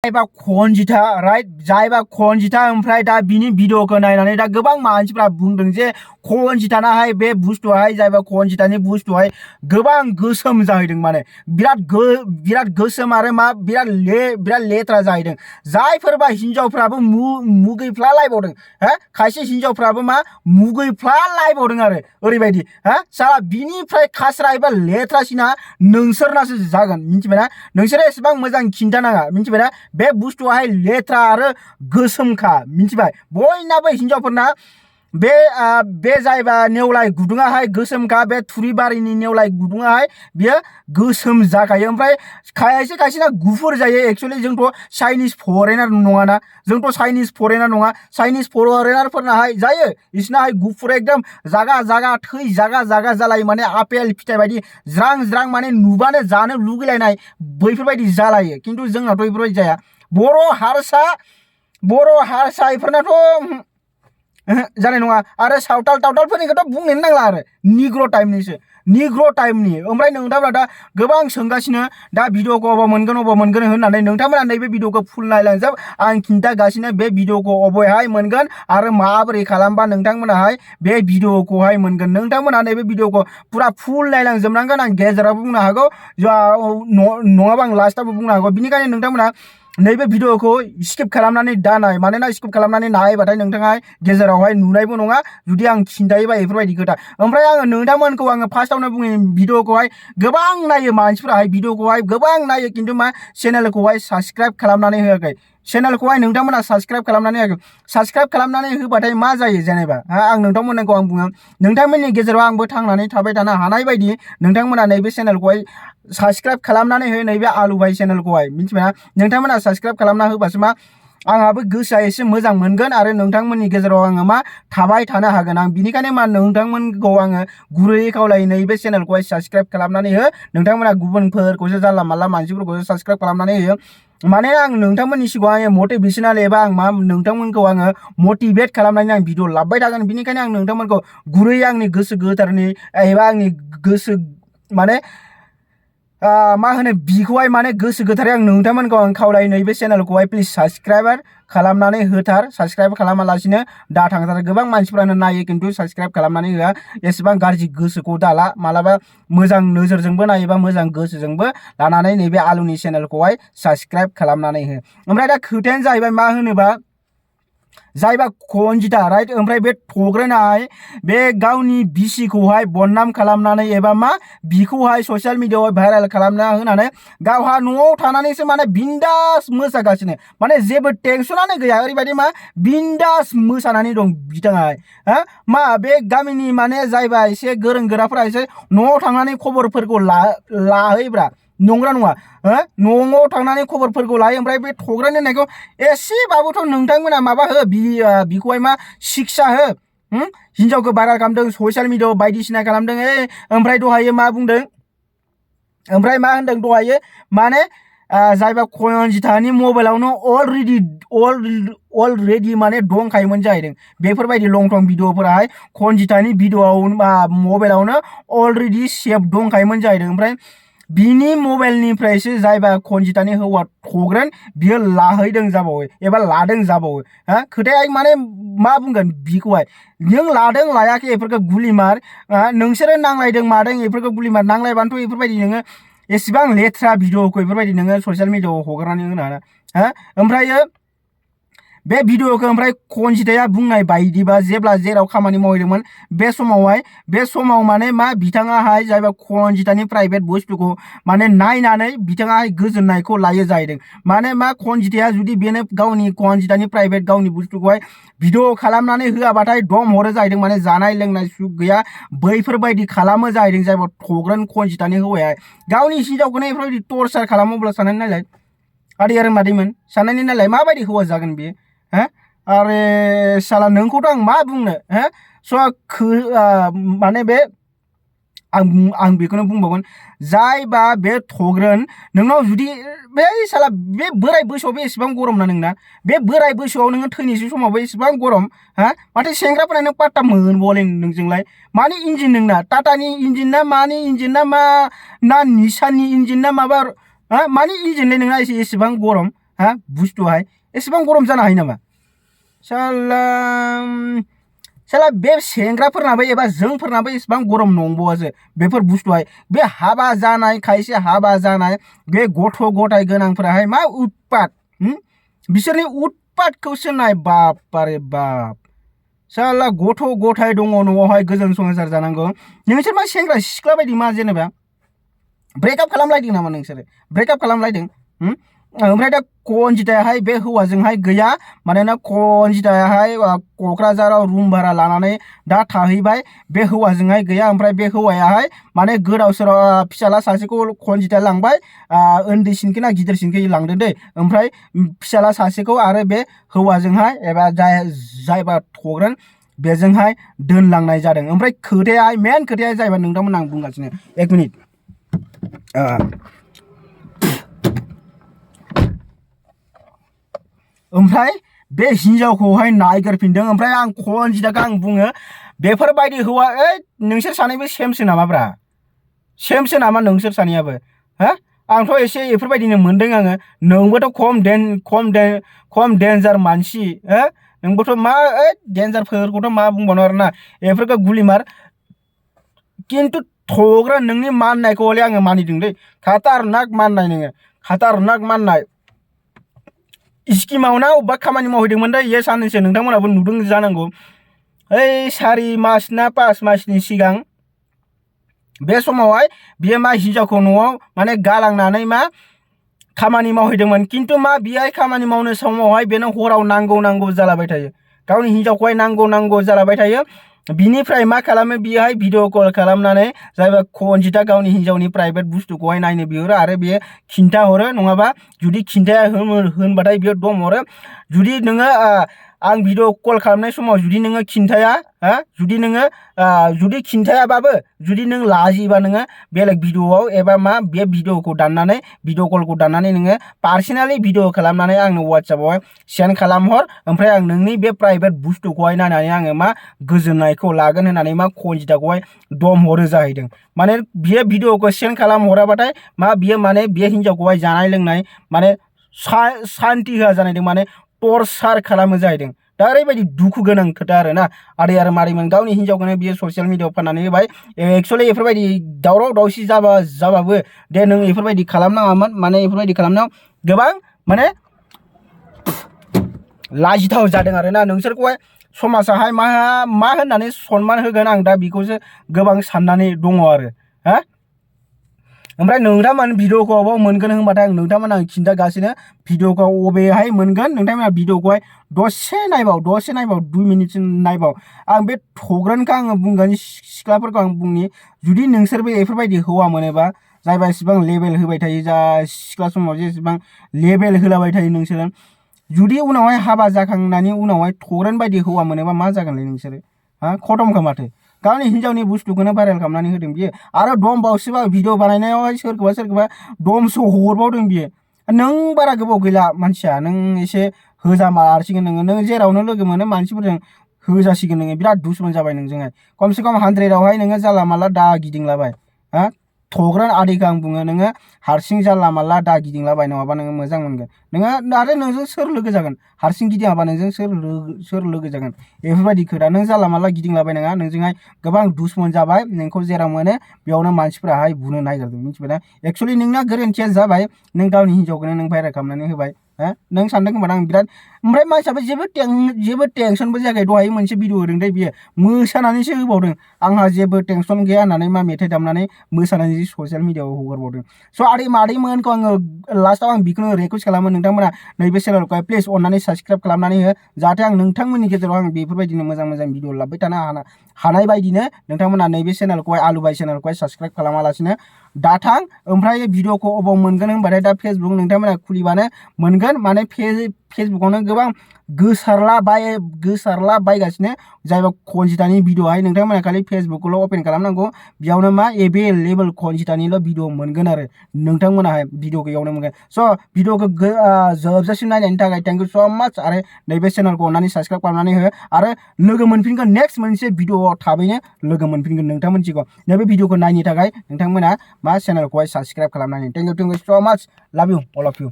जायबा खनजिता राइट जायबा खनजिता ओमफ्राय दा बिनि भिडिअखौ नायनानै दा गोबां मानसिफ्रा बुंदों जे खनजितानाहाय बे बुस्थुआहाय जायबा खनजितानि बुस्थुआहाय गोबां गोसोम जाहैदों माने बिराद गोसोम आरो मा बिराद लेथ्रा जाहैदों जायफोरबा हिनजावफ्राबो मुगैफ्ला लायबावदों हो खायसे हिनजावफ्राबो मा मुगैफ्ला लायबावदों आरो ओरैबायदि हो साला बिनिफ्राय खास्रा एबा लेथ्रासिना नोंसोरनासो जागोन मिन्थिबायना नोंसोरो एसेबां मोजां खिन्थानाङा मिन्थिबायना बे बुस्थुआहाय लेथ्रा आरो गोसोमखा मिन्थिबाय बयनाबो हिनजावफोरना बे जायबा नेवलाय गुदुङाहाय गोसोमखा बे थुरिबारिनि नेवलाय गुदुङाहाय बियो गोसोम जाखायो ओमफ्राय खायसेना गुफुर जायो एक्चुअली जोंथ' चाइनिज फरेनार नङाना जोंथ' चाइनिज फरेनार नङा चाइनिज फरेनारफोरनाहाय जायो बिसोरनाहाय गुफुर एकदम जागा थै जागा जालायो माने आपेल फिथाइ बायदि ज्रां माने नुबानो जानो लुगैलायनाय बैफोरबायदि जालायो खिन्थु जोंनाथ' बेफोरबायदि जाया बर' हारसा बेफोरनाथ' जानाय नङा आरो सावतालफोरनिखौथ' बुंनोनो नांला आरो निग्र' टाइमनि ओमफ्राय नोंथांमोना दा गोबां सोंगासिनो दा भिडिअखौ अबाव मोनगोन होननानै नोंथांमोना नैबे भिडिअखौ फुल नायलांजोब आं खिन्थागासिनो बे भिडिअखौ अबेहाय मोनगोन आरो माबोरै खालामबा नोंथांमोनाहाय बे भिडिअखौहाय मोनगोन नोंथांमोना नैबे भिडिअखौ पुरा फुल नायलांजोबनांगोन आं गेजेरावबो बुंनो हागौ नङाबा आं लास्टावबो बुंनो हागौ बिनिखायनो नोंथांमोना नैबे भिडिअखौ स्किप खालामनानै दानाय मानोना स्किप खालामनानै नायबाथाय नोंथाङा गेजेरावहाय नुनायबो नङा जुदि आं खिन्थायोबा बेफोरबायदि खोथा ओमफ्राय आङो नोंथांमोनखौ आङो फार्स्टआवनो बुङो भिडिअखौहाय गोबां नायो मानसिफोराहाय भिडिअखौहाय गोबां नायो खिन्थु मा चेनेलखौहाय साबस्क्राइब खालामनानै होआखै चेनेलखौहाय नोंथांमोना साबस्क्राइब खालामनानै होआखै साबस्क्राइब खालामनानै होबाथाय मा जायो जेनेबा आं नोंथांमोनखौ आं बुङो नोंथांमोननि गेजेराव आंबो थांनानै थाबाय थानो हानाय बायदि नोंथांमोना नैबे चेनेलखौहाय साबस्क्राइब खालामनानै हो नैबे आलु भाई चेनेलखौहाय मिन्थिबायना नोंथांमोना साबस्क्राइब खालामना होबासो मा आंहाबो गोसोआ एसे मोजां मोनगोन आरो नोंथांमोननि गेजेराव आङो मा थाबाय थानो हागोन आं बिनिखायनो मा नोंथांमोनखौ आङो गुरैयै खावलायो नैबे चेनेलखौहाय साबस्क्राइब खालामनानै हो नोंथांमोना गुबुनफोरखौसो जानला मानला मानसिफोरखौसो साबस्क्राइब खालामनानै हो माने आं नोंथांमोननि सिगाङाव आङो मटिभेशनाल एबा आं मा नोंथांमोनखौ आङो मटिभेट खालामनानै आं भिडिअ लाबोबाय थागोन बिनिखायनो आं नोंथांमोनखौ गुरै आंनि गोसो गोथारनि एबा आंनि गोसो माने मा होनो बिखौहाय माने गोसो गोथारै आं नोंथांमोनखौ आं खावलायो नैबे चेनेलखौहाय प्लिज साबस्क्राइबार खालामनानै होथार साबस्क्राइब खालामालासिनो दा थांथार गोबां मानसिफ्रानो नायो खिन्थु साबस्क्राइब खालामनानै होआ एसेबां गाज्रि गोसोखौ दाला मालाबा मोजां नोजोरजोंबो नायोबा मोजां गोसोजोंबो लानानै नैबे आलुनि चेनेलखौहाय साबस्क्राइब खालामनानै हो ओमफ्राय दा खोथायानो जाहैबाय मा होनोबा जायबा खनजिता राइट ओमफ्राय बे थग्रनाहाय बे गावनि बिसिखौहाय बदनाम खालामनानै एबा मा बिखौहाय ससियेल मिडियाआव भाइरेल खालामना होनानै गावहा न'आव थानानैसो माने बिन्दास मोसागासिनो माने जेबो टेनसनानो गैया ओरैबायदि मा बिन्दास मोसानानै दं बिथाङाहाय मा बे गामिनि माने जायबा एसे गोरों गोराफोरा एसे न'आव थांनानै खबरफोरखौ लाहैब्रा नंगौना नङा न'आव थांनानै खबरफोरखौ लायो ओमफ्राय बे थग्रन होननायखौ एसेबाबोथ' नोंथांमोना माबा हो बिखौहाय मा शिक्षा हो हिनजावखौ भाइरेल खालामदों ससियेल मिडियाआव बायदिसिना खालामदों ओमफ्राय दहायो मा बुंदों ओमफ्राय मा होनदों दहायो माने जायबा खनजितानि मबाइलावनो अलरेडि माने दंखायोमोन जाहैदों बेफोरबायदि लं टं भिडिअफोराहाय खनजितानि भिडिअआव मबाइलावनो अलरेडि सेभ दंखायोमोन जाहैदों ओमफ्राय बिनि मबाइलनिफ्रायसो जायबा खनजितानि हौवा थग्रन बियो लाहैदों जाबावो एबा लादों जाबावो खोथाया माने मा बुंगोन बिखौहाय नों लादों लायाखै बेफोरखौ गुलि मार नोंसोरो नांलायदों मादों बेफोरखौ गुलि मार नांलायबानोथ' बेफोरबायदि नोङो एसेबां लेथ्रा भिडिअखौ बेफोरबायदि नोङो ससियेल मिडियाआव हगारनानै होनो हाना ओमफ्रायो बे भिडिअखौ ओमफ्राय खनजिताया बुंनाय बायदिबा जेब्ला जेराव खामानि मावहैदोंमोन बे समाव माने मा बिथाङाहाय जायबा खनजितानि प्राइभेट बुस्थुखौ माने नायनानै बिथाङाहाय गोजोननायखौ लायो जाहैदों माने मा खनजिताया जुदि बेनो गावनि खनजितानि प्राइभेट गावनि बुस्थुखौहाय भिडिअ खालामनानै होआबाथाय दम हरो जाहैदों माने जानाय लोंनाय सुख गैया बैफोरबायदि खालामो जाहैदों जायबा थग्रन खनजितानि हौवाया गावनि हिनजावखौनो बेफोरबायदि टर्चार खालामोब्ला साननानै नायलाय आदै आरो मादैमोन साननानै नायलाय माबायदि हौवा जागोन बेयो आरे साला नोंखौथ' आं मा बुंनो स' माने बे आं बेखौनो बुंबावगोन जायबा बे थग्रन नोंनाव जुदि बे साला बे बोराय बैसोआव एसेबां गरम ना नोंना बे बोराय बैसोआव नोङो थैनोसै समावबो एसेबां गरम माथो सेंग्राफोरा नों पात्ता मोनबावले नोंजोंलाय मानि इन्जिन नोंना टाटानि इन्जिन ना मानि इन्जिन ना मा ना निसाननि इन्जिन ना माबा मानि इन्जिनलै नोंना एसेबां गरम हा बुस्थुहाय एसेबां गरम जानो हायो नामा साला साला बे सेंग्राफोरनाबो एबा जोंफोरनाबो एसेबां गरम नंबावासो बेफोर बुस्थुहाय बे हाबा जानाय खायसे हाबा जानाय बे गथ' गथाय गोनांफोराहाय मा उत्पात बिसोरनि उत्पातखौसो नाय बाप रे बाप साला गथ' गथाय दङ न'आवहाय गोजोन संसार जानांगौ नोंसोर मा सेंग्रा सिख्ला बायदि मा जेनेबा ब्रेकआप खालामलायदों नामा नोंसोरो ब्रेकआप खालामलायदों ओमफ्राय दा कनजितायाहाय बे हौवाजोंहाय गैया मानोना कनजितायाहाय क'क्राझाराव रुम भारा लानानै दा थाहैबाय बे हौवाजोंहाय गैया ओमफ्राय बे हौवायाहाय माने गोदाव सोराव फिसाला सासेखौ कनजिताया लांबाय उन्दैसिनखौ ना गिदिरसिनखौ लांदों दै ओमफ्राय फिसाला सासेखौ आरो बे हौवाजोंहाय एबा जायबा थग्रोन बेजोंहाय दोनलांनाय जादों ओमफ्राय खोथायाहाय मेन खोथाया जाहैबाय नोंथांमोन आं बुंगासिनो 1 मिनिट ओमफ्राय बे हिनजावखौहाय नायगोरफिनदों ओमफ्राय आं कनजिताखौ आं बुङो बेफोरबायदि हौवा नोंसोर सानैबो सेमसो नामाब्रा सेमसो नामा नोंसोर सानैयाबो हा आंथ' एसे बेफोरबायदिनो मोनदों आङो नोंबोथ' खम डेन्जार मानसि नोंबोथ' मा डेन्जारफोरखौथ' मा बुंबावनो आरोना बेफोरखौ गुलि मार खिन्थु थग्रा नोंनि माननायखौ हले आङो मानिदों दै खाटारनाक माननाय नोङो खाटारनाक माननाय स्किमाव ना अबेबा खामानि मावहैदोंमोन दा इयो साननैसो नोंथांमोनाबो नुदों जानांगौ 4 मास ना 5 मासनि सिगां बे समावहाय बियो मा हिनजावखौ न'आव माने गालांनानै मा खामानि मावहैदोंमोन खिन्थु मा बिहाय खामानि मावनो समावहाय बेनो हराव नांगौ जालाबाय थायो गावनि हिनजावखौहाय नांगौ जालाबाय थायो बिनिफ्राय मा खालामो बिहाय भिडिअ कल खालामनानै जायबा कनजिता गावनि हिनजावनि प्राइभेट बुस्थुखौहाय नायनो बिहरो आरो बियो खिन्थाहरो नङाबा जुदि खिन्थाया होनबाथाय बियो दम हरो जुदि नोङो आं भिडिअ कल खालामनाय समाव जुदि नोङो खिन्थाया जुदि खिन्थायाबाबो जुदि नों लाजिबा नोङो बेलेग भिडिअआव एबा मा बे भिडिअखौ दाननानै भिडिअ कलखौ दाननानै नोङो पार्सनेलि भिडिअ खालामनानै आंनो WhatsAppआवहाय सेन्ड खालामहर ओमफ्राय आं नोंनि बे प्राइभेट बुस्थुखौहाय नायनानै आङो मा गोजोननायखौ लागोन होननानै मा कनजिताखौहाय दम हरो जाहैदों माने बियो भिडिअखौ सेन्ड खालामहराबाथाय मा बियो माने बे हिनजावखौहाय जानाय लोंनाय माने शान्ति होआ जानायदों माने टर्चार खालामो जाहैदों दा ओरैबायदि दुखु गोनां खोथा आरोना आरो मारैमोन गावनि हिनजावखौनो बियो ससियेल मिडियाआव फाननानै होबाय एक्चुअलि बेफोरबायदि दावराव दावसि जाबाबो दे नों बेफोरबायदि खालामनाङामोन माने बेफोरबायदि खालामनायाव गोबां माने लाजिथाव जादों आरोना नोंसोरखौहाय समाजाहाय मा होननानै सनमान होगोन आं दा बेखौसो गोबां साननानै दङ आरो ओमफ्राय नोंथांमोन भिडिअखौ अबाव मोनगोन होनबाथाय आं खिन्थागासिनो भिडिअखौ अबेहाय मोनगोन नोंथांमोना भिडिअखौहाय दसे नायबाव 2 मिनिटसो नायबाव आं बे थग्रोनखौ आङो बुंगोन सिख्लाफोरखौ आं बुंनि जुदि नोंसोरबो बेफोरबायदि हौवा मोनोबा जायबा इसिबां लेभेल होबाय थायो जा सिख्ला समाव जेसेबां लेभेल होलाबाय थायो नोंसोरो जुदि उनावहाय हाबा जाखांनायनि उनावहाय थग्रोन बायदि हौवा मोनोबा मा जागोनलै नोंसोरो खतमखा माथो गावनि हिनजावनि बुस्थुखौनो भाइरेल खालामनानै होदों बियो आरो दमबावसोबा भिडिअ बानायनायावहाय सोरखौबा दमसो हरबावदों बियो नों बारा गोबाव गैला मानसिया नों एसे होजामारसिगोन नों जेरावनो लोगो मोनो मानसिफोरजों होजासिगोन नोङो बिराद दुश्मन जाबाय नोंजोंहाय खमसे खम 100आवहाय नोङो जाला माला दा गिदिंलाबाय थग्रोन आदैखौ आं बुङो नोङो हारसिं जाला माला दा गिदिंलाबाय नङाबा नोङो मोजां मोनगोन नोङो आरो नोंजों सोर लोगो जागोन हारसिं गिदिङाबा नोंजों सोर लोगो जागोन बेफोरबायदि खोथा नों जाला माला गिदिंलाबाय नङा नोंजोंहाय गोबां दुश्मन जाबाय नोंखौ जेराव मोनो बेयावनो मानसिफोराहाय बुनो नागिरदों मिथिबायना एक्चुअलि नोंना गोरोन्थिया जाबाय नों गावनि हिनजावखौनो नों भाइरेल खालामनानै होबाय नों सानदों होनबा आं बिराद ओमफ्राय मानसियाबो जेबो टेनसनबो जायाखै दहाय मोनसे भिडिअ होदों दे बियो मोसानानैसो होबावदों आंहा जेबो टेनसन गैया होननानै मा मेथाइ दामनानै मोसानानै ससियेल मिडियाआव हगारबावदों स' आदै मादैमोनखौ आङो लास्टआव आं बेखौनो रिकुवेस्ट खालामो नोंथांमोना नैबे चेनेलखौहाय प्लिज अननानै साबस्क्राइब खालामनानै हो जाहाथे आं नोंथांमोननि गेजेराव आं बेफोरबायदिनो मोजां भिडिअ लाबोबाय थानो हानाय बायदिनो नोंथांमोना नैबे चेनेलखौहाय आलुबाय चेनेलखौहाय साबस्क्राइब खालामालासिनो दाथां ओमफ्राय भिडिअखौ अबाव मोनगोन होनबाथाय दा फेसबुक नोंथांमोना खुलिबानो मोनगोन माने फेसबुकावनो गोबां गोसारला बायगासिनो जायबा कनजितानि भिडिअहाय नोंथांमोना खालि फेसबुकखौल' अपेन खालामनांगौ बेयावनो मा एभेलेबल कनजितानिल' भिडिअ मोनगोन आरो नोंथांमोनाहाय भिडिअखौ इयावनो मोनगोन स' भिडिअखौ जोबजासिम नायनायनि थाखाय थेंक इउ स' माच आरो नैबे चेनेलखौ अननानै साबस्क्राइब खालामनानै हो आरो लोगो मोनफिनगोन नेक्स्ट मोनसे भिडिअआव थाबैनो लोगो मोनफिनगोन नोंथांमोनथिखौ नैबे भिडिअखौ नायनो थाखाय नोंथांमोना मा चेनेलखौहाय साबस्क्राइब खालामनानै थेंक इउ स' माच लाभ इउ अल अफ इउ